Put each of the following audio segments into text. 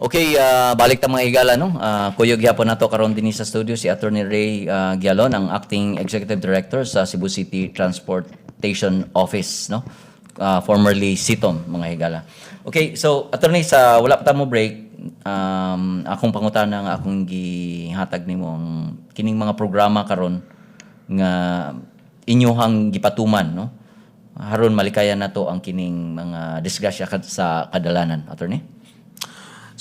Okay, balik ta, mga higala, no. Kuyog gyapon nato karon dinhi sa studio si Attorney Ray Gialon, ang acting executive director sa Cebu City Transportation Office, no? Formerly CITOM, mga higala. Okay, so attorney, sa wala pa ta mo break, akong pangutana nga akong gihatag nimo ang kining mga programa karon nga inyuhang gipatuman, no? Haron malikayan nato ang kining mga disgrasya sa kadalanan, attorney.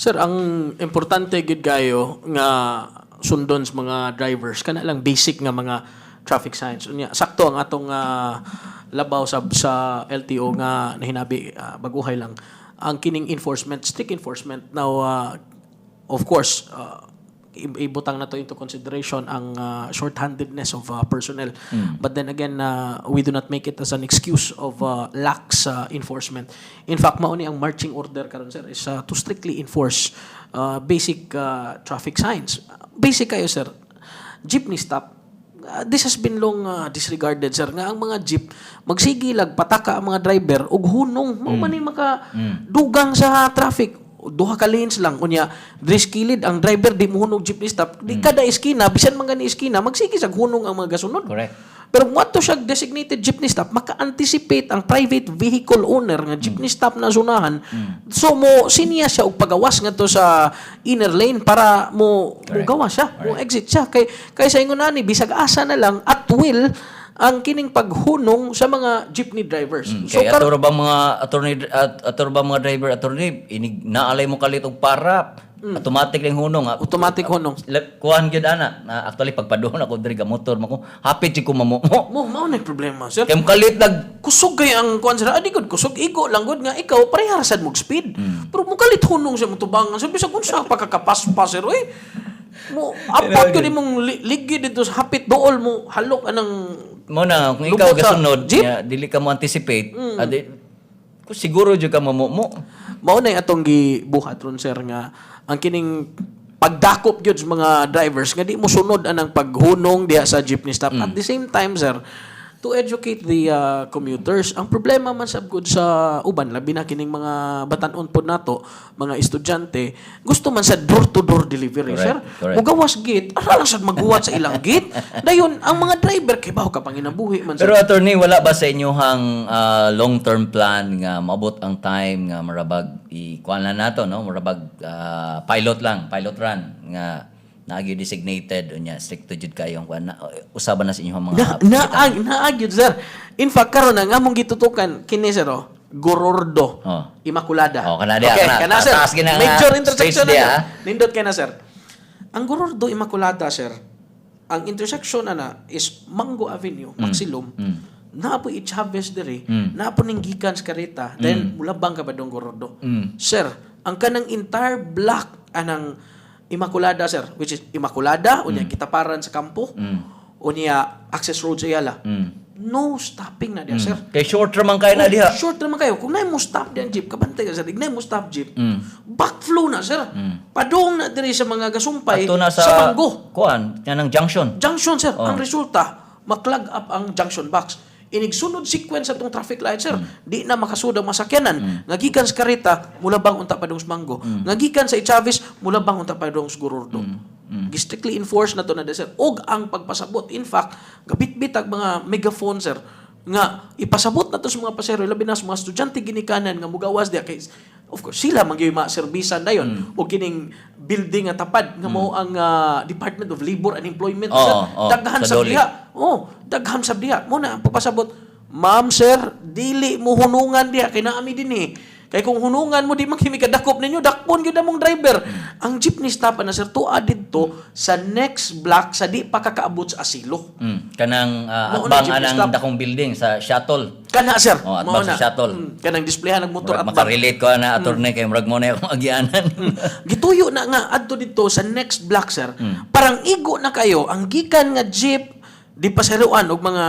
Sir, ang importante gid kayo nga sundon sa mga drivers kana lang basic nga mga traffic signs. Unya, sakto ang atong labaw sa LTO nga nahinabi baguhay lang ang kining enforcement, strict enforcement. Now, of course, ibutang na to into consideration ang short-handedness of personnel. But then again, we do not make it as an excuse of lax enforcement. In fact, mao ni ang marching order karon, sir, is to strictly enforce basic traffic signs. Basic kayo, sir. Jeepney stop. This has been long disregarded, sir, nga ang mga jeep magsige lag pataka ang mga driver og hunong, mao man ni maka dugang sa traffic. Duha ka lanes lang, unya diri kilid ang driver di mo hunong jeepney stop, di kada eskina, bisan man gani eskina, magsige sag hunong ang mga gasunod. Pero kung adto siya designated jeepney stop, maka-anticipate ang private vehicle owner nga jeepney stop na sunahan. So mo sinya siya og pagawas ngadto sa inner lane para mo gawas siya, mo exit siya, kay sa ingon ani bisag asa na lang at will ang kining paghunong sa mga jeepney drivers. So, kaya ato bang mga attorney at ato bang mga driver, attorney, inig naalay mo kalit og para automatic lang hunong, ah. Automatic hunong. Kuhan gyud ana. Na actually pagpaduhon ako diri ga motor mo ko, hapit jud ko mamo mo. Mo mao na problema, sir. Kay mo kalit lag Kusog kay ang kuan, sir, adi gud kusog, igo lang gud nga ikaw pareha ra sad mog speed. Pero mo kalit hunong siya mo tubangan sa bisag unsa pagkakapaspas, sir, oy. Mo apat gud imong ligi dito sa hapit dool mo halok anang Mo na kung ikaw lubot sa gasunod jeep. nya, dili ka mo anticipate, adi ko siguro jud ka mamo mo. Mao na yung atong gibuhat ron, sir, nga ang kining pagdakop gyud sa mga drivers nga di mo sunod anang paghunong diha sa jeepney stop. At the same time, sir, to educate the commuters. Ang problema man sab gud sa uban, labi na kining mga batan-on pod nato, mga estudyante, gusto man sa door to door delivery, Correct, sir. Mugawas gate, ara lang sad maghuwat sa ilang gate. Dayon ang mga driver kay baho ka panginabuhi man, sir. Pero attorney, wala ba sa inyohang long-term plan nga maabot ang time nga marabag i-kuan lang nato, no? Marabag pilot lang, pilot run nga naagi designated, unya strict jud kayo ang kuan na usaban na sa inyong mga Na naag naag yun, sir. In fact, karon ang among gitutukan kini, sir, oh, Gorordo. Oh. Immaculada. Oh, kana diha, Okay, kana. kana, sir. Taas gina nga Major intersection streets na, diha, sir. ah. Nindot kay na, sir. Ang Gorordo Immaculada, sir. Ang intersection ana is Mango Avenue, Maxilom. Naa po i Chavez diri, naa po ning gikan sa Carita, then mulabang ka pa dong Gorordo. Sir, ang kanang entire block anang Immaculada, sir, which is Immaculada, unya Kitaparan sa kampo, unya access road sa Ayala. No stopping na diya, sir. Kay short man kayo na diha. Short naman kayo. Kung na mo stop diyan jeep, kabantay ka, sir. Kung na mo stop jeep, backflow na, sir. Padung na diri sa mga gasumpay Ato na sa, sa, Mango. Kuan, yan ang junction. Junction, sir. Oh. Ang resulta, ma-clog up ang junction box. Inig sunod sequence sa tong traffic light, sir. Di na makasud ang masakyanan. Nga gikan sa Carita, mulabang unta padung sa Mango. Nga gikan sa Chavez, mulabang unta padung sa Gorordo. Gi-strictly enforced na to na, sir. Og ang pagpasabot. In fact, gabitbit ang mga megaphone, sir, nga ipasabot na to sa mga pasahero, labi na sa mga estudyante ginikanan nga mugawas diha, kay of course sila man gyud ma-servisan dayon og kining building nga tapad nga mao ang Department of Labor and Employment, Oo, sir. oo, Daghan sa sa Dole. diha. Oh, daghan sa diha. Mo na ang pagpasabot. "Ma'am, sir, dili mo hunungan diha kay naami dinhi. Kay kung hunungan mo, di man kami kadakop ninyo, dakpon gyud among driver." Ang jeepney stop na, sir, tuwa didto sa next block sa di pa kakaabot sa asilo. Kanang Mao na atbang jeepney anang stop. dakong building sa shuttle. Kana, sir. Oh, atbang Mao sa na. shuttle. Kanang displayhan ng motor Murag atbang. makarelate ko na, attorney, kay murag mo na akong agianan. Gituyo na nga adto dito sa next block, sir. Parang igo na kayo ang gikan nga jeep di paseruan og mga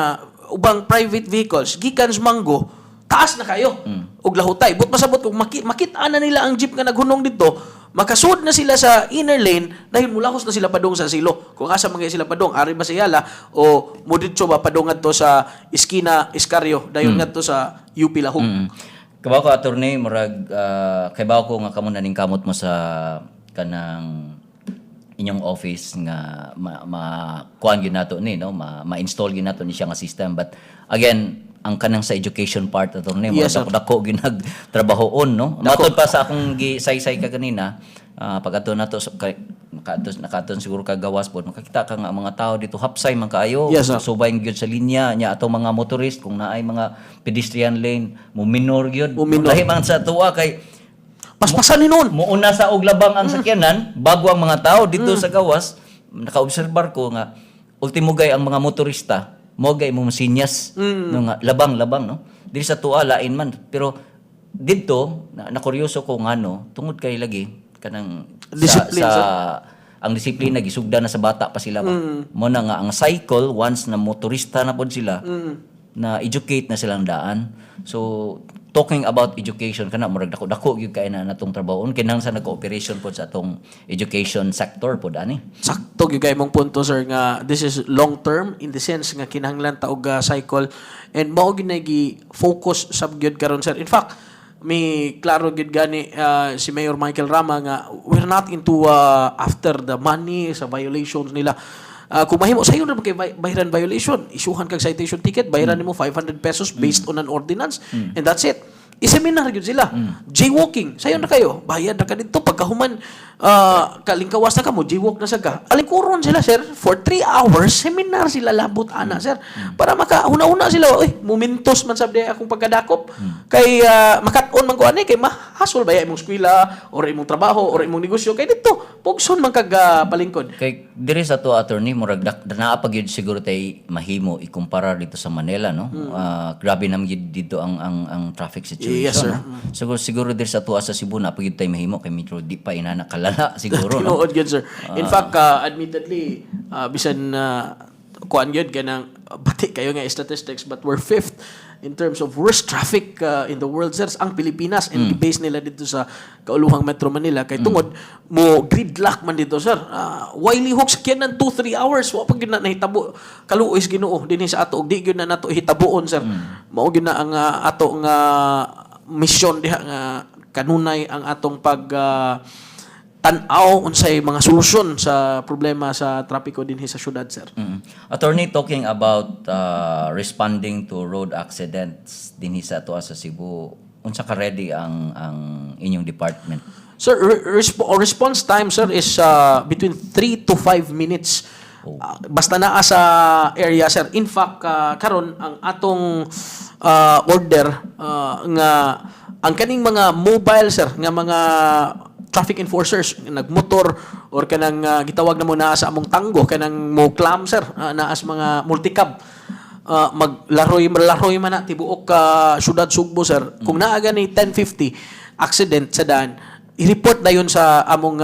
ubang private vehicles gikan sa Mango, taas na kayo og lahutay. But pasabot kung makita na nila ang jeep nga naghunong dito, makasud na sila sa inner lane dahil mulahos na sila padung sa silo. Kung asa man sila padung, ari ba sa Ayala o moditso ba padung ngadto sa Iskina Escario dayon ngadto sa UP Lahug. Kabaw ko, attorney, murag kabaw ko nga kamo na ning kamot mo sa kanang inyong office nga ma kuan gyud nato ni, no, ma-install gyud nato ni siya nga system. But again, ang kanang sa education part, attorney, Yes, murag dako gyud nagtrabahoon, no? Matod pa sa akong gisaysay ka kanina, pag adto nato sa kay nakaadto nakaadto siguro ka gawas pod, makakita ka nga ang mga tao dito hapsay man kaayo. Yes, sir. Subay gyud sa linya nya atong mga motorist, kung naay mga pedestrian lane, mo minor gyud. Mo-minor. Lahi man sa tuwa kay Paspasan ni noon. Muuna sa og labang ang sakyanan bago ang mga tao. Dito sa gawas, naka-obserbar ko nga ultimo gay ang mga motorista mo gay mo sinyas, no, nga labang labang, no? Diri sa tuwa lain man, pero didto na, nakuryoso ko ngano, tungod kay lagi kanang Discipline, sa sir. Ang disiplina gisugda na sa bata pa sila ba. Mo na nga ang cycle, once na motorista na pod sila, na educate na silang daan. So talking about education, kana murag dako dako gyud kay na natong trabahoon, kinahanglan sa nag-cooperation pod sa atong education sector pod ani. Sakto gyud kay mong punto, sir, nga this is long term in the sense nga kinahanglan ta og cycle and mao gyud na gi focus sab gyud karon, sir. In fact, may klaro gyud gani si Mayor Michael Rama nga we're not into after the money sa violations nila. Kung mahimo sayo na kay bahiran violation, isyuhan kag citation ticket, bayaran nimo ₱500 based on an ordinance and that's it. I-seminar gyud sila. Jaywalking, sayo na kayo. Bayad na ka dito pagkahuman, kalingkawas na ka mo, jaywalk na sa ka. Alingkuron sila, sir, for 3 hours seminar sila labot ana, sir. Para maka una-una sila, oy, momentos man sab di akong pagkadakop. Kay makat-on man ko ani kay mahasol ba ya imong eskwela or imong trabaho or imong negosyo kay dito pugson man kag palingkod. Kay diri sa to, attorney, murag naa pa gyud siguro tay mahimo ikumpara dito sa Manila, no? Grabe naman gyud dito ang traffic situation. Yes, sir. No? Siguro siguro diri sa tuwa sa Cebu naa pa gyud tay mahimo kay medyo di pa inana kalala siguro, no? Tinuod gyud, sir. In fact, admittedly, bisan kuan gyud kanang bati kayo nga statistics, but we're fifth in terms of worst traffic in the world, sir, ang Pilipinas, and base nila dito sa kauluhang Metro Manila kay tungod mo gridlock man dito, sir. Why lihok sakyanan 2 3 hours, wa pa gyud na nahitabo, kaluoy sa Ginoo dinhi sa ato ug di gyud na nato hitabuon, sir. Mao gyud na ang ato nga mission diha nga kanunay ang atong pag tan-aw unsay mga solusyon sa problema sa trapiko dinhi sa syudad, sir. Attorney, talking about responding to road accidents dinhi sa atoa sa Cebu, unsa ka ready ang inyong department? Sir, response time, sir, is between 3 to 5 minutes. Basta naa sa area, sir. In fact, karon ang atong order nga ang kaning mga mobile, sir, nga mga traffic enforcers nagmotor or kanang gitawag na mo naa sa among tanggo kanang mo clam, sir, naa sa mga multicab, maglaroy laroy man na tibuok ka syudad Sugbo, sir. Kung naa gani 10:50 accident sa daan, i-report dayon sa among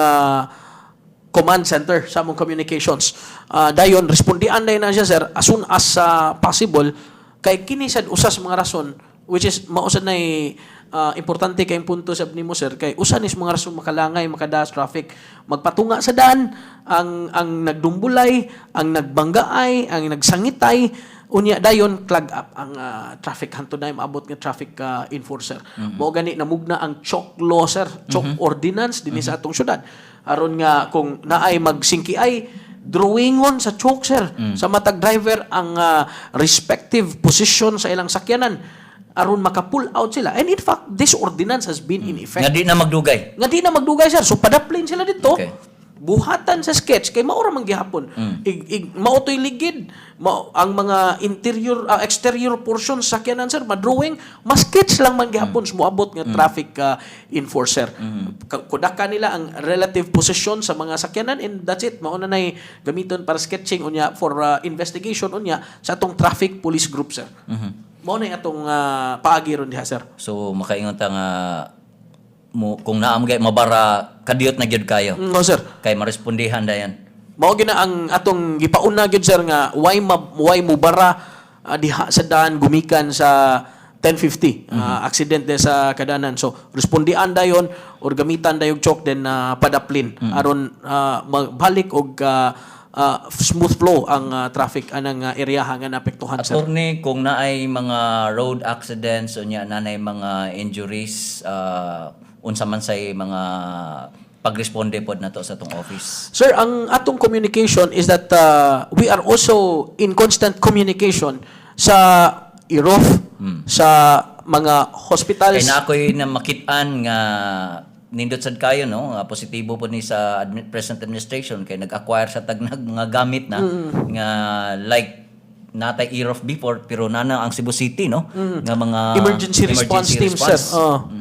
command center, sa among communications. Dayon respondian dayon na siya, sir, as soon as possible kay kini sad usa sa mga rason which is mao sad nay importante kay punto sab nimo, sir, kay usa ni sa mga rason makalangay makadas traffic, magpatunga sa daan ang nagdumbulay, ang nagbanggaay, ang nagsangitay, unya dayon clog up ang traffic hantod na maabot nga traffic enforcer. Mao gani namugna ang chalk law, sir, chalk ordinance dinhi sa atong syudad aron nga kung naay magsingki ay drawingon sa chalk, sir, sa matag driver ang respective position sa ilang sakyanan aron maka-pull out sila. And in fact, this ordinance has been in effect. Nga di na magdugay. Nga di na magdugay, sir. So padaplin sila dito. Buhatan sa sketch kay mao ra man gihapon. Ig, ig mao to'y ligid. Mao ang mga interior exterior portion sa sakyanan, sir, madrawing, mas sketch lang man gihapon mm. Moabot nga traffic enforcer. Kudaka nila ang relative position sa mga sakyanan and that's it. Mao na nay gamiton para sketching unya for investigation unya sa atong traffic police group, sir. Mao na atong paagi ron diha, sir. So makaingon ta nga mo kung naa mo gay mabara, kadiyot na gyud kayo. No, sir. Kay marespondihan dayan. Mao gyud na ang atong gipauna gyud, sir, nga why mo bara diha sa daan gumikan sa 10:50 accident de sa kadanan. So respondian dayon or gamitan dayog chalk, then padaplin aron magbalik og smooth flow ang traffic anang area nga naapektuhan, sir. Attorney, kung naay mga road accidents o nya nanay mga injuries, unsa man say mga pagresponde pod nato sa atong office? Sir, ang atong communication is that we are also in constant communication sa IROF, sa mga hospitals. Kay na ako'y na makit-an nga nindot sad kayo, no, nga positibo po ni sa present administration kay nag-acquire sa tagnag mga gamit na nga like natay IROF before, pero nana ang Cebu City, no, nga mga Emergency response emergency team, sir. response. Oh.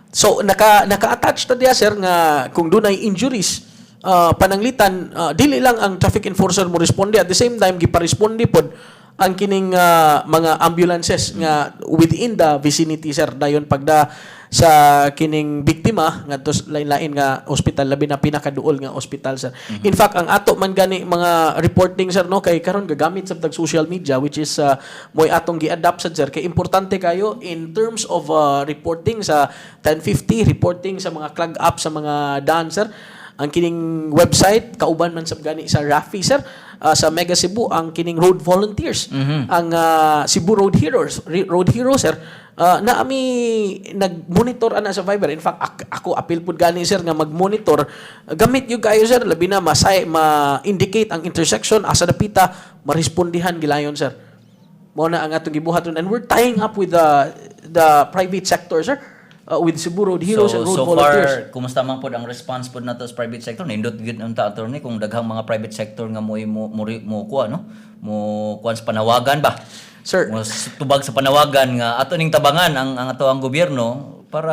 So naka-attach ta diya, sir, nga kung dunay injuries, pananglitan dili lang ang traffic enforcer mo responde, at the same time giparesponde pod ang kining mga ambulances nga within the vicinity, sir, dayon pagda sa kining biktima ngadto sa lain-lain nga ospital, labi na pinakaduol nga ospital, sir. In fact, ang ato man gani mga reporting, sir, no, kay karon gagamit sa tag social media, which is mo'y atong gi-adapt sad, sir, kay importante kayo in terms of reporting sa 1050, reporting sa mga clog up sa mga daan, sir. Ang kining website kauban man sab gani sa RAFI, sir, sa Mega Cebu, ang kining road volunteers, ang Cebu Road Heroes, Road Heroes, sir, na ami nag-monitor ana sa Viber. In fact, ako apil pud gani, sir, nga mag-monitor gamit yung kayo, sir, labi na masay ma-indicate ang intersection asa dapita, marespondihan gilayon, sir. Mao na ang atong gibuhaton and we're tying up with the private sector, sir, with Cebu Road Heroes So, and road so volunteers. Far, kumusta man pod ang response pod nato sa private sector? Nindot gyud unta, attorney, kung daghang mga private sector nga mo kuha, no? Mo kuan sa panawagan ba? Sir. Mo tubag sa panawagan nga ato ning tabangan ang ato ang gobyerno para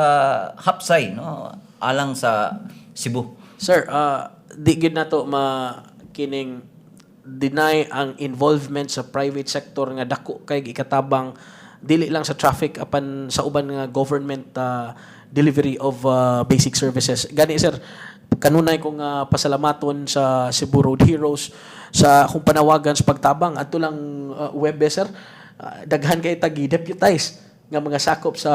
hapsay, no, alang sa Cebu. Sir, di gyud nato ma kining deny ang involvement sa private sector nga dako kay ikatabang dili lang sa traffic apan sa uban nga government delivery of basic services. Gani, sir, kanunay kong pasalamaton sa Cebu Road Heroes sa akong panawagan sa pagtabang adto lang Webes, sir. Daghan kay tagi deputize nga mga sakop sa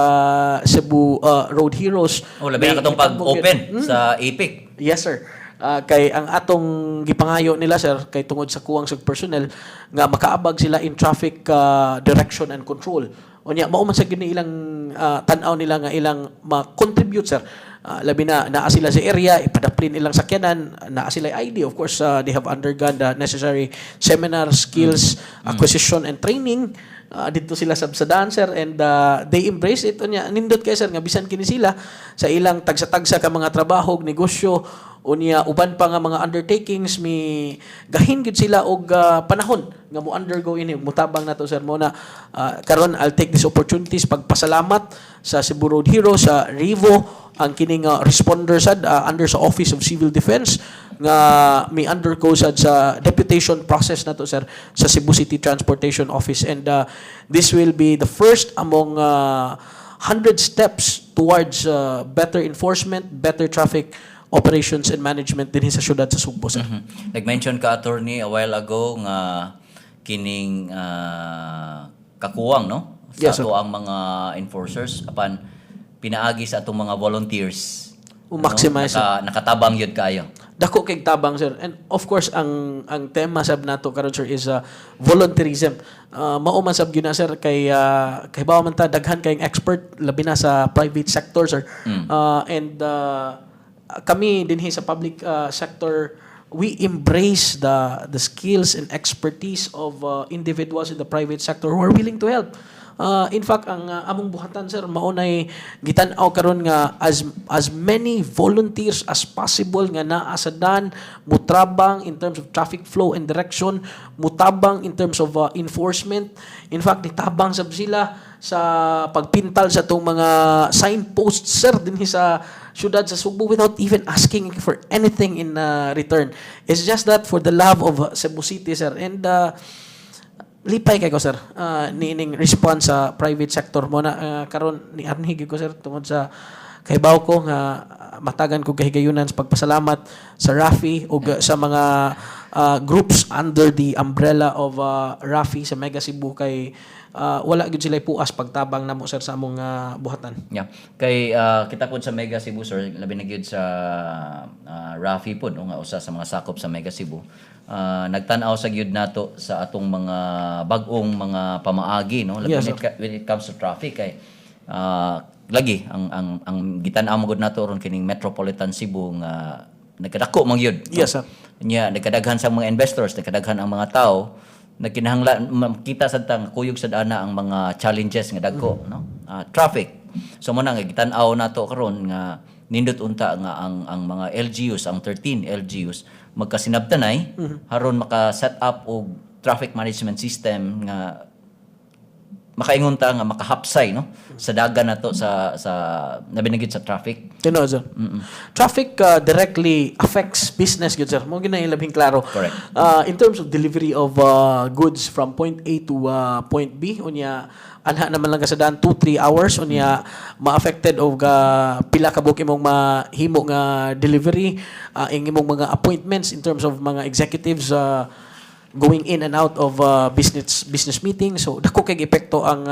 Cebu Road Heroes. Oh, labi na katong May tambok yun. pag-open sa APIC. Yes, sir. Kay ang atong gipangayo nila, sir, kay tungod sa kuwang sa personnel nga makaabag sila in traffic direction and control. Unya mao man sa gyud ni ilang tan-aw nila nga ilang ma-contribute, sir. Labi na naa sila sa area, ipadaplin ilang sakyanan, naa sila ID. Of course, they have undergone the necessary seminar, skills acquisition and training. Dito sila sa dancer and they embrace it. Unya nindot kay, sir, nga bisan kini sila sa ilang tagsa-tagsa ka mga trabaho, negosyo, unya uban pa nga mga undertakings, mi gahin gid sila og panahon nga mo undergo ini mutabang nato, sir. Mo na karon I'll take this opportunities pagpasalamat sa Cebu Road Hero, sa Rivo, ang kining responder sad under sa Office of Civil Defense nga mi undergo sad sa deputation process nato, sir, sa Cebu City Transportation Office, and this will be the first among 100 steps towards better enforcement, better traffic operations and management dinhi sa syudad sa Sugbo, sir. Nag-mention ka, attorney, a while ago nga kining kakuwang, no, sa Yes, sir. ato ang mga enforcers apan pinaagi sa atong mga volunteers. U-maximize. No? Nakatabang yun kayo. Dako kay tabang, sir. And of course, ang tema sab nato karon, sir, is volunteerism. Mao man sab gyud na, sir, kay bawa man ta daghan kayong expert labi na sa private sector, sir. And kami dinhi sa public sector, we embrace the skills and expertise of individuals in the private sector who are willing to help. In fact, ang among buhatan, sir, mao nay gitan-aw karon nga as many volunteers as possible nga naa sa dan mutrabang in terms of traffic flow and direction, mutabang in terms of enforcement. In fact, nitabang sab sila sa pagpintal sa atong mga signposts, sir, dinhi sa syudad sa Sugbo without even asking for anything in return. It's just that for the love of Cebu City, sir. And lipay kay ko, sir, niining response sa private sector mo na karon ni anhi gyud ko, sir, tungod sa kahibaw ko nga matagan ko kahigayunan sa pagpasalamat sa RAFI ug sa mga groups under the umbrella of RAFI sa Mega Cebu kay wala gyud sila puas pagtabang namo, sir, sa among buhatan. Yeah. Kay kita pod sa Mega Cebu, sir, labi na gyud sa Rafi po, no, nga usa sa mga sakop sa Mega Cebu. Nagtan-aw sa gyud nato sa atong mga bag-ong mga pamaagi, no, labi when it comes to traffic kay lagi ang gitan-aw mo gud nato ron kining Metropolitan Cebu nga nagkadako man gyud, no? Yes, sir. Nya nagkadaghan sa mga investors, nagkadaghan ang mga tao, nagkinahanglan makita sad ta nga kuyog sad ana ang mga challenges nga dagko, no? Traffic. So mo na nga gitan-aw nato karon nga nindot unta nga ang mga LGUs, ang 13 LGUs, magkasinabtanay haron maka set up og traffic management system nga makaingon ta nga makahapsay, no, sa dagan nato sa nabinagid sa traffic. Tinuod, sir. Traffic directly affects business gyud, sir. Mo gyud na labing klaro. Correct. In terms of delivery of goods from point A to point B, unya anha naman lang kasadaan 2 3 hours, unya ma-affected og pila ka buok imong mahimo nga delivery, ang imong mga appointments in terms of mga executives going in and out of business meetings. So dako kay epekto ang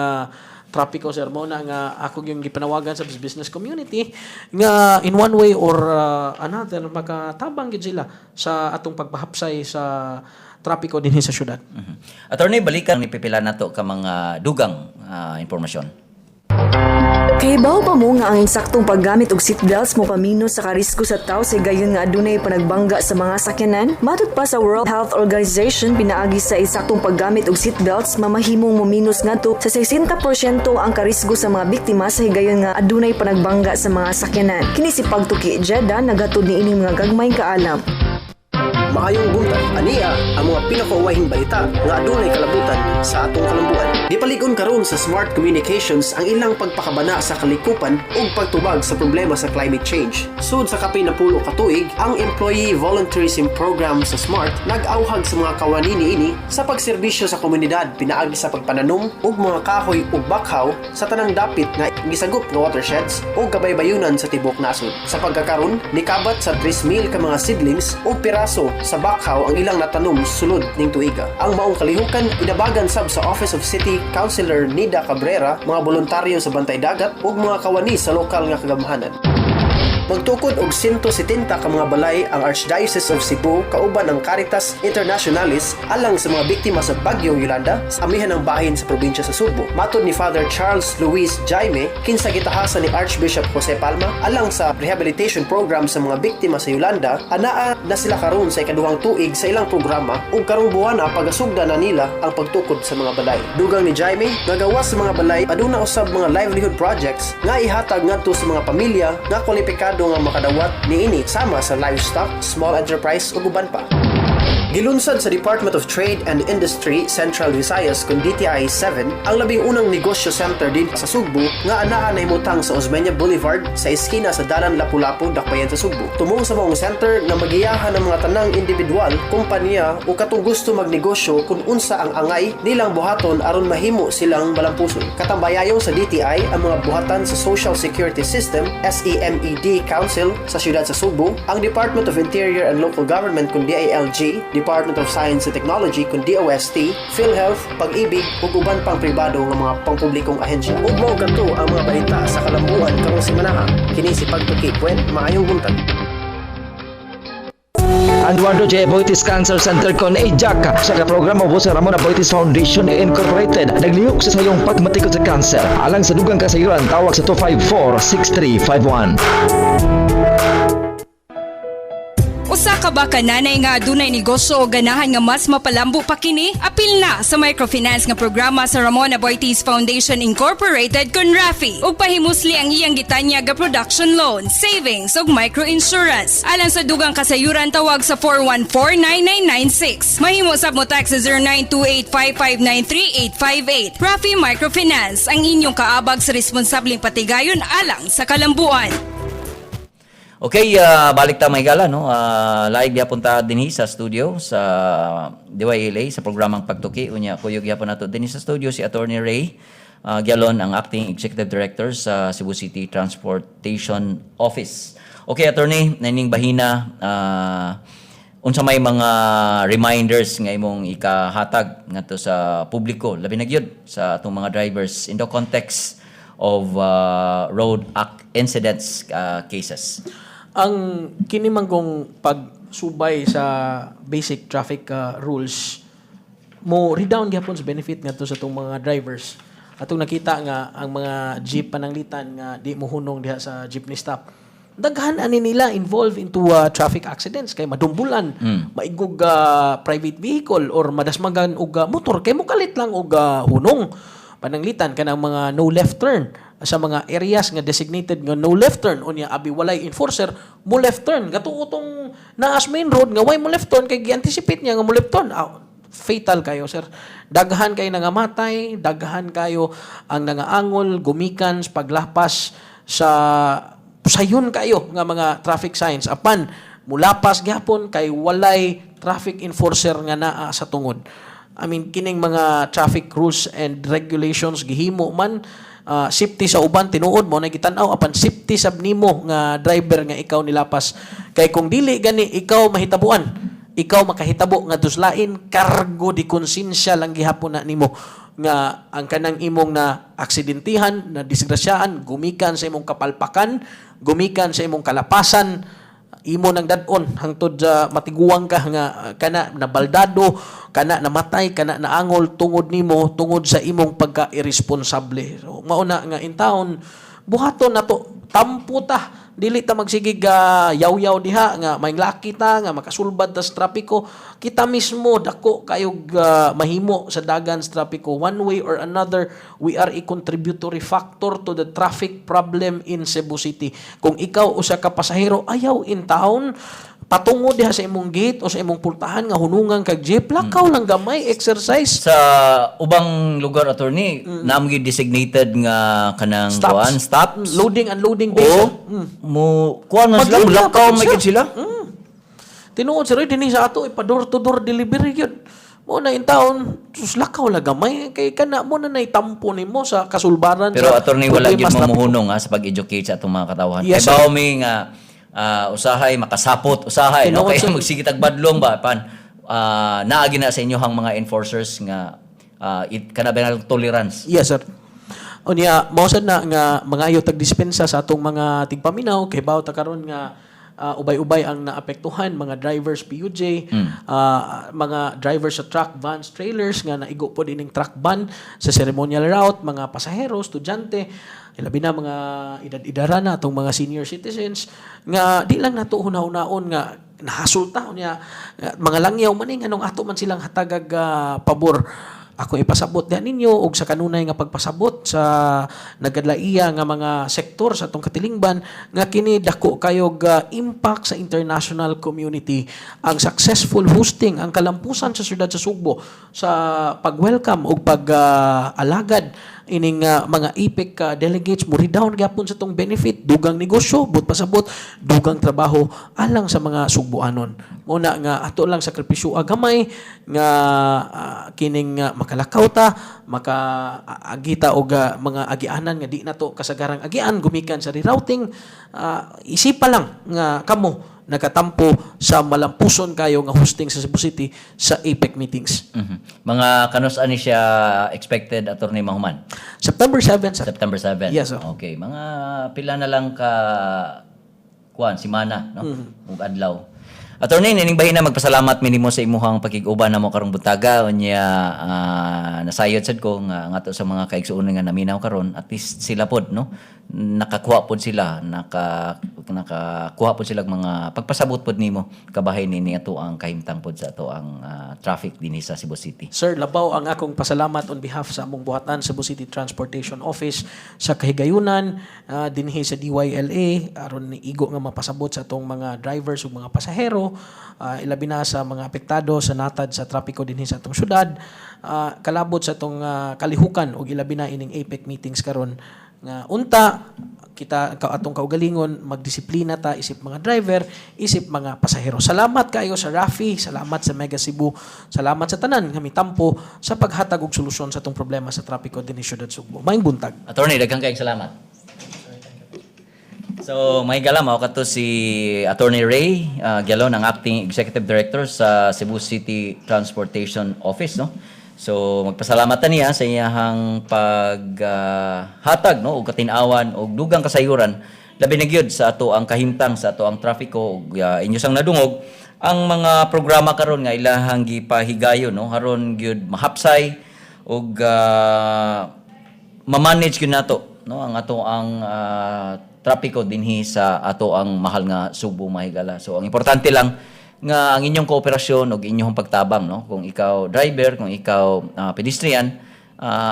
trapiko, sir. Mo na nga ako yung gipanawagan sa business community nga in one way or another makatabang gid sila sa atong pagpahapsay sa trapiko dinhi sa syudad. Attorney, balikan ni pipila nato ka mga dugang impormasyon. Kahibaw ba mo nga ang insaktong paggamit og seatbelts mo pamino sa karisko sa tao sa gayon nga adunay panagbangga sa mga sakyanan? Matod pa sa World Health Organization, pinaagi sa insaktong paggamit og seatbelts, mamahimong mominos ngadto sa 60% ang karisgo sa mga biktima sa higayon nga adunay panagbangga sa mga sakyanan. Kini si Pagtuki Jeddah, naghatod niining mga gagmayng kaalam. Maayong buntag, ania ang mga pinakauwahing balita nga adunay kalabutan sa atong kalambuan. Gipalig-on karon sa Smart Communications ang ilang pagpakabana sa kalikupan ug pagtubag sa problema sa climate change. Sud sa kapin na 10 ka tuig, ang Employee Volunteerism Program sa Smart nag-awhag sa mga kawani niini sa pagserbisyo sa komunidad pinaagi sa pagpananom og mga kahoy ug bakhaw sa tanang dapit nga gisagop nga watersheds ug kabaybayunan sa tibok nasod. Sa pagkakaron, nikabat sa 3,000 ka mga seedlings o piraso sa bakhaw ang ilang natanom sulod ning tuiga. Ang maong kalihukan inabagan sab sa Office of City Councilor Nida Cabrera, mga boluntaryo sa Bantay Dagat ug mga kawani sa lokal nga kagamhanan. Magtukod og 170 ka mga balay ang Archdiocese of Cebu kauban ang Caritas Internationalis alang sa mga biktima sa Bagyong Yolanda sa amihan ng bahin sa probinsya sa Sugbo. Matod ni Father Charles Luis Jaime, kinsa gitahasan ni Archbishop Jose Palma alang sa rehabilitation program sa mga biktima sa Yolanda, anaa na sila karon sa ikaduhang tuig sa ilang programa ug karong buwana pagasugda na nila ang pagtukod sa mga balay. Dugang ni Jaime, nga gawas sa mga balay, aduna usab mga livelihood projects nga ihatag ngadto sa mga pamilya nga kwalipikado nga makadawat niini sama sa livestock, small enterprise ug uban pa. Gilunsad sa Department of Trade and Industry Central Visayas kun DTI 7 ang labing unang negosyo center din sa Sugbo nga anaa nahimutang sa Osmeña Boulevard sa eskina sa Dalan Lapu-Lapu, Dakbayan sa Sugbo. Tumong sa maong center nga magiyahan ang mga tanang individual, kumpanya o katong gusto magnegosyo kung unsa ang angay nilang buhaton aron mahimo silang malampuson. Katambayayon sa DTI ang mga buhatan sa Social Security System, SEMED Council sa siyudad sa Sugbo, ang Department of Interior and Local Government kun DILG, Department of Science and Technology kun DOST, PhilHealth, Pag-ibig ug uban pang pribado nga mga pangpublikong ahensya. Ug mao kadto ang mga balita sa kalambuan karong semanaha. Kini si Pagtuki Puen, maayong buntag. Eduardo J. Aboitiz Cancer Center kon AJAC sa programa ubos sa Ramon Aboitiz Foundation Incorporated naglihok sa sayong pagmatikod sa cancer. Alang sa dugang kasayuran, tawag sa 254-6351. Usa ka ba ka nanay nga adunay negosyo o ganahan nga mas mapalambo pa kini? Apil na sa microfinance nga programa sa Ramon Aboitiz Foundation Incorporated kun RAFI ug pahimusli ang iyang gitanyag nga production loan, savings ug microinsurance. Alang sa dugang kasayuran, tawag sa 414-9996. Mahimo sab mo text sa 0928-559-3858. RAFI Microfinance, ang inyong kaabag sa responsableng patigayon alang sa kalambuan. Okay, balik ta, mga higala, no? Live gyapon ta dinhi sa studio sa DYLA sa programang Pagtuki. Unya kuyog gyapon nato dinhi sa studio si Attorney Ray Gyalon, ang acting executive director sa Cebu City Transportation Office. Okay, Attorney, naning bahina, unsa may mga reminders nga imong ikahatag ngadto sa publiko, labi na gyud sa atong mga drivers in the context of road act incidents cases? Ang kini man kong pagsubay sa basic traffic rules mo redound gyapon sa benefit ngadto sa atong mga drivers. Atong nakita nga ang mga jeep pananglitan nga di mo hunong diha sa jeepney stop. Daghan ani nila involved into traffic accidents kay madumbulan, maigog private vehicle or madasmagan og motor kay mokalit lang og hunong. Pananglitan kanang mga no left turn sa mga areas nga designated nga no left turn, unya abi walay enforcer, mo left turn gatuo tong naas main road nga way mo left turn kay gi-anticipate niya nga mo left turn. Ah, fatal kayo, sir. Daghan kay nangamatay, daghan kayo ang nangaangol gumikan sa paglapas sa sayon kayo nga mga traffic signs, apan mulapas gyapon kay walay traffic enforcer nga naa sa tungod. I mean, kining mga traffic rules and regulations gihimo man safety sa uban, tinuod mo na gitan-aw, apan safety sab nimo nga driver nga ikaw nilapas, kay kung dili gani ikaw mahitabuan, ikaw makahitabo nga duslain, kargo de konsensya lang gihapon na nimo nga ang kanang imong na aksidentihan, na disgrasyaan, gumikan sa imong kapalpakan, gumikan sa imong kalapasan, imo nang dad-on hangtod sa matiguang ka nga kana nabaldado, kana namatay, kana naangol tungod nimo, tungod sa imong pagka-irresponsable. So mao na nga in town buhaton nato, tampo ta, dili ta magsigig yaw-yaw diha nga may laki ta nga makasulbad ta sa trapiko. Kita mismo dako kayog mahimo sa dagan sa trapiko. One way or another, we are a contributory factor to the traffic problem in Cebu City. Kung ikaw usa ka pasahero, ayaw in town patungo diha sa imong gate o sa imong pultahan nga hunungan kag jeep, lakaw lang gamay, exercise. Sa ubang lugar, attorney, naa moy designated nga kanang Stops. kuan, stops. Loading, unloading base. O, mo kuan man sila, Maglingga mulakaw pa man siya. Gid sila. Tinuod, sir, dinhi sa ato ipa door to door delivery gyud. Mo na in town, sus, lakaw la gamay kay kana mo na naitampo nimo sa kasulbaran Pero sa attorney, wala problema gyud sa mo trapiko. muhunong ha, sa pag-educate sa atong mga katawhan. Yes, Kay sir. bawo mi nga usahay makasapot usahay, no, Tinuod, kay sir. magsige tag badlong ba pan naagi na sa inyohang mga enforcers nga it kana ba tolerance. Yes, sir. Unya, mao sad na nga mangayo tag dispensa sa atong mga tigpaminaw kay bawo ta karon nga ubay-ubay ang naapektuhan, mga drivers PUJ, mga drivers sa truck, vans, trailers nga naigo pod ining truck ban sa ceremonial route, mga pasahero, estudyante, ilabi na mga edad-edara na atong mga senior citizens nga di lang nato hunahunahon nga nahasulta unya mga langyaw man eh, nganong ato man silang hatagag pabor. Ako ipasabot diha ninyo og sa kanunay nga pagpasabot sa nagadlaiya nga mga sektor sa atong katilingban nga kini dako kayog impact sa international community ang successful hosting, ang kalampusan sa syudad sa Sugbo sa pag-welcome ug pag-alagad ining mga APEC delegates mo redound gyapon sa tong benefit, dugang negosyo, but pasabot dugang trabaho alang sa mga Sugboanon. Mo na nga ato lang sakripisyo gamay nga kining makalakaw ta, maka agita og mga agianan nga di nato kasagarang agian gumikan sa rerouting. Isipa lang nga kamo nagatampo sa malampuson kayo nga hosting sa Cebu City sa APEC meetings. Mga kanus ani siya expected, attorney, mahuman? September 7, sir. September 7. Yes, sir. Okay, mga pila na lang ka kuan simana, no? Ug adlaw. Attorney, nining bahina magpasalamat mi nimo sa imuhang pakig-uban namo karong buntaga. Unya nasayod sad ko nga ngadto sa mga kaigsuonan nga naminaw karon, at least sila pod, no, nakakuha pod sila, nakakuha pod sila og mga pagpasabot pod nimo kabahin nini ato ang kahimtang pod sa ato ang traffic dinhi sa Cebu City. Sir, labaw ang akong pasalamat on behalf sa among buhatan Cebu City Transportation Office sa kahigayunan dinhi sa DYLA aron ni igo nga mapasabot sa atong mga drivers ug mga pasahero, ilabi na sa mga apektado sa natad sa trapiko dinhi sa atong syudad, kalabot sa atong kalihukan ug ilabi na ining APEC meetings karon nga unta kita ka atong kaugalingon magdisiplina ta isip mga driver, isip mga pasahero. Salamat kayo sa Rafi, salamat sa Mega Cebu, salamat sa tanan nga mitampo sa paghatag og solusyon sa atong problema sa trapiko dinhi syudad Sugbo. Maayong buntag. Attorney, daghang kayong salamat. So, mga higala, mao kato si Attorney Ray Gialon, ang acting executive director sa Cebu City Transportation Office, no? So, magpasalamatan niya sa iyahang paghatag, no, og katin-awan og dugang kasayuran. Labi na gyud sa ato ang kahimtang sa ato ang trapiko ug inyo sang nadungog ang mga programa karon nga ilahang gipahigayon, no, aron gyud mahapsay ug ma-manage gyud nato, no, ang ato ang trapiko dinhi sa ato ang mahal nga Subo, mga higala. So ang importante lang nga ang inyong kooperasyon ug inyong pagtabang, no, kung ikaw driver, kung ikaw pedestrian,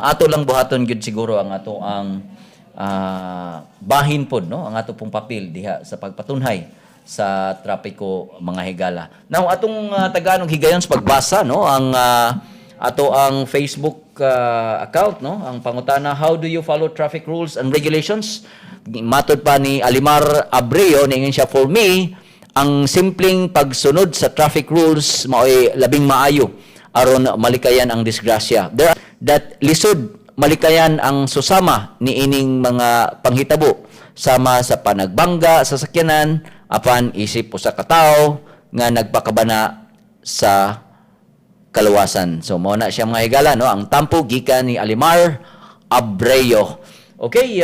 ato lang buhaton gyud siguro ang ato ang bahin pod, no, ang ato pong papel diha sa pagpatunhay sa trapiko, mga higala. Now atong tagaan og higayon sa pagbasa, no, ang ato ang Facebook account, no, ang pangutana: "How do you follow traffic rules and regulations?" Matod pa ni Alimar Abreo, niingon siya, "For me, ang simpleng pagsunod sa traffic rules maoy labing maayo aron malikayan ang disgrasya. There that lisod malikayan ang susama niining mga panghitabo sama sa panagbangga sa sakyanan apan isip usa ka tawo nga nagpakabana sa kaluwasan." So mao na siya, mga higala, no, ang tampo gikan ni Alimar Abreo. Okay,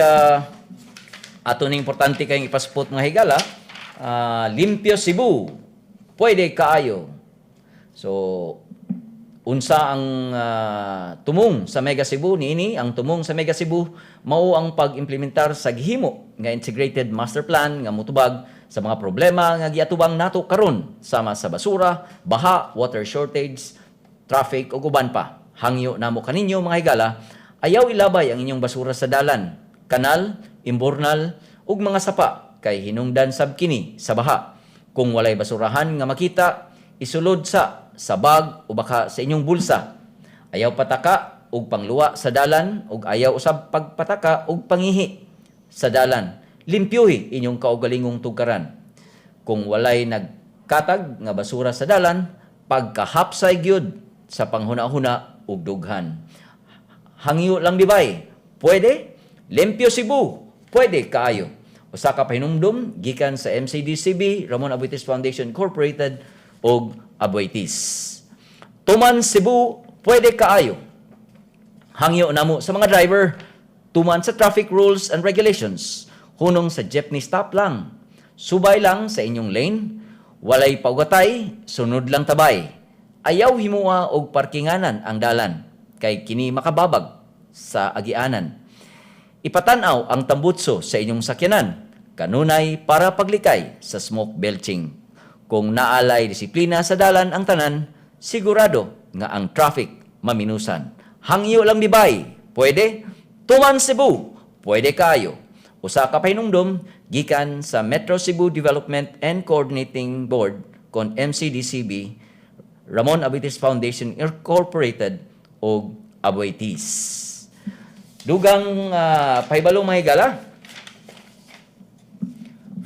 ato ning importante kayong ipaspot, mga higala, Limpyo Cebu. Pwede kaayo. So unsa ang tumong sa Mega Cebu niini? Ang tumong sa Mega Cebu mao ang pag-implementar sa gihimo nga integrated master plan nga mutubag sa mga problema nga giatubang nato karon sama sa basura, baha, water shortage, traffic ug uban pa. Hangyo namo kaninyo, mga higala, ayaw ilabay ang inyong basura sa dalan, kanal, imburnal ug mga sapa kay hinungdan sab kini sa baha. Kung walay basurahan nga makita, isulod sa bag o baka sa inyong bulsa. Ayaw pataka og pangluwa sa dalan ug ayaw usab pagpataka og pangihi sa dalan. Limpyuhi inyong kaugalingong tugkaran. Kung walay nagkatag nga basura sa dalan, pagkahapsay gyud sa panghuna-huna ug dughan. Hangyo lang dibay. Pwede? Limpyo Cebu. Pwede kaayo. Usa ka pahinumdum gikan sa MCDCB, Ramon Aboitiz Foundation Incorporated ug Aboitiz. Tuman Cebu, pwede kaayo. Hangyo namo sa mga driver, tuman sa traffic rules and regulations. Hunong sa jeepney stop lang. Subay lang sa inyong lane, walay paugatay, sunod lang tabay. Ayaw himua og parkinganan ang dalan, kay kini makababag sa agianan. Ipatanaw ang tambutso sa inyong sakyanan, kanunay para paglikay sa smoke belching. Kung naalay disiplina sa dalan ang tanan, sigurado nga ang traffic maminusan. Hangyo lang dibay, pwede? Tuman Cebu, pwede kayo. Usa ka pahinumdom gikan sa Metro Cebu Development and Coordinating Board kon MCDCB, Ramon Aboitiz Foundation Incorporated ug Aboitiz. Dugang pahibalo, mga higala.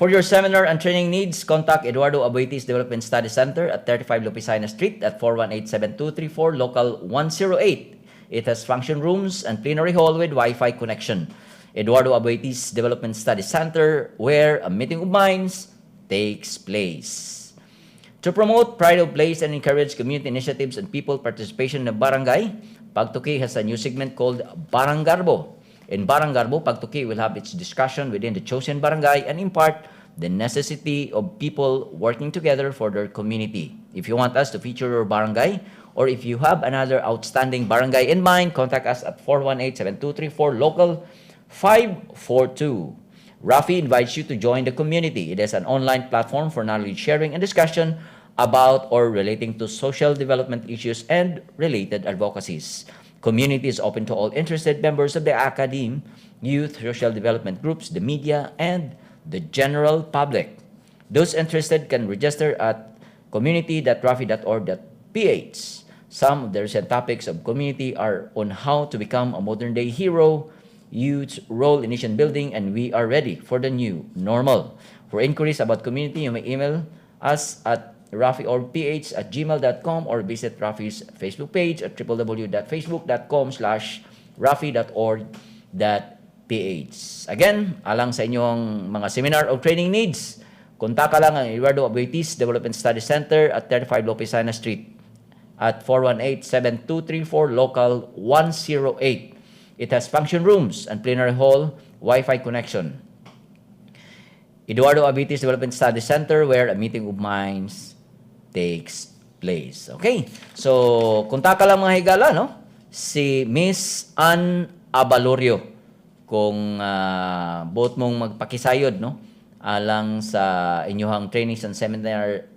For your seminar and training needs, contact Eduardo Aboitiz Development Study Center at 35 Lopizina Street at 418-7234, Local 108. It has function rooms and plenary hall with Wi-Fi connection. Eduardo Aboitiz Development Study Center, where a meeting of minds takes place. To promote pride of place and encourage community initiatives and people participation in the barangay, Pagtuki has a new segment called Baranggarbo. In Baranggarbo, Pagtuki will have its discussion within the chosen barangay and impart the necessity of people working together for their community. If you want us to feature your barangay, or if you have another outstanding barangay in mind, contact us at 418-7234, Local 542. Rafi invites you to join the community. It is an online platform for knowledge sharing and discussion about or relating to social development issues and related advocacies. Community is open to all interested members of the academe, youth, social development groups, the media, and the general public. Those interested can register at community.rafi.org.ph. Some of the recent topics of community are on how to become a modern day hero, youth's role in nation building, and we are ready for the new normal. For inquiries about community, you may email us at rafiorgph@gmail.com or visit Rafi's Facebook page at www.facebook.com/rafi.org.ph. Again, alang sa inyong mga seminar o training needs, kontaka lang ang Eduardo Aboitiz Development Study Center at 35 Lopezana Street at 418-7234, Local 108. It has function rooms and plenary hall, Wi-Fi connection. Eduardo Aboitiz Development Study Center, where a meeting of minds takes place. Okay. So, kontaka lang, mga higala, no? Si Miss Ann Abalorio kung buot mong magpakisayod, no? Alang sa inyong trainings and seminar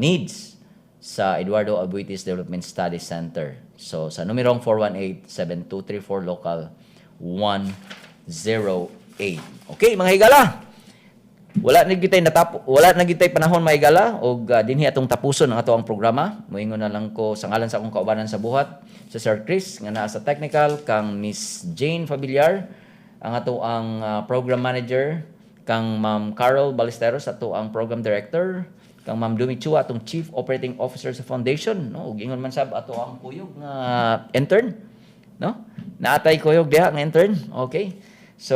needs sa Eduardo Aboitiz Development Study Center. So, sa numerong 418-7234, local 108. Okay, mga higala. Wala na gitay panahon, mga higala, og dinhi atong tapuson ang ato ang programa. Moingon na lang ko sa ngalan sa akong kaubanan sa buhat, sa Sir Chris nga naa sa technical, kang Miss Jane Fabiliar, ang ato ang program manager, kang Ma'am Carol Ballesteros, ato ang program director, kang Ma'am Dumi Chua, atong chief operating officer sa foundation, no? Ug ingon man sab ato ang kuyog nga intern, no? Naatay kuyog diha nga intern. Okay. So,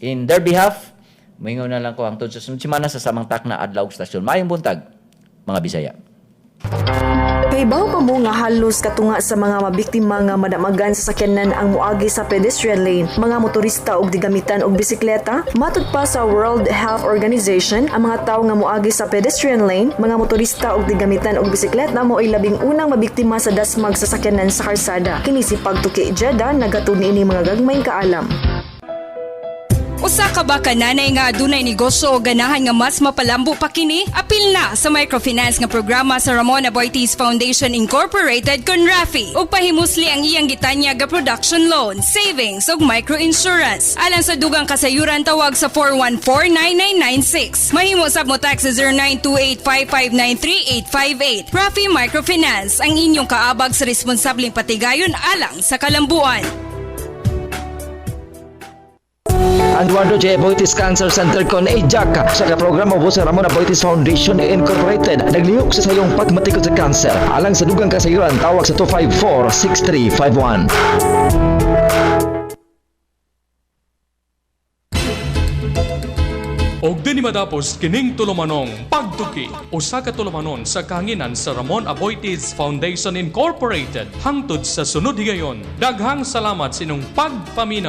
in their behalf, moingon na lang ko hangtod sa sunod semana sa samang takna, adlaw ug stasyon. Maayong buntag, mga Bisaya. Kahibaw ba mo nga halos katunga sa mga mabiktima nga madamagan sa sakyanan ang muagi sa pedestrian lane, mga motorista og digamitan og bisikleta? Matud pa sa World Health Organization, ang mga tawo nga muagi sa pedestrian lane, mga motorista og digamitan og bisikleta mao'y labing unang mabiktima sa dasmag sa sakyanan sa karsada. Kini si Pagtuki Jeda naghatod niini mga gagmayng kaalam. Usa ka ba ka nanay nga adunay negosyo o ganahan nga mas mapalambo pa kini? Apil na sa microfinance nga programa sa Ramon Aboitiz Foundation Incorporated kon RAFI ug pahimusli ang iyang gitanyag nga production loan, savings ug microinsurance. Alang sa dugang kasayuran, tawag sa 414-9996. Mahimo sab mo text sa 0928-559-3858. RAFI Microfinance, ang inyong kaabag sa responsableng patigayon alang sa kalambuan. Eduardo J. Aboitiz Cancer Center kon AJAC sa programa ubos sa Ramon Aboitiz Foundation Incorporated naglihok sa sayong pagmatikod sa cancer. Alang sa dugang kasayuran, tawag sa 254-6351. Og dinhi matapos kining tulumanong Pagtuki, usa ka tulumanon sa kahanginan sa Ramon Aboitiz Foundation Incorporated. Hangtod sa sunod higayon. Daghang salamat sa inyong pagpaminaw.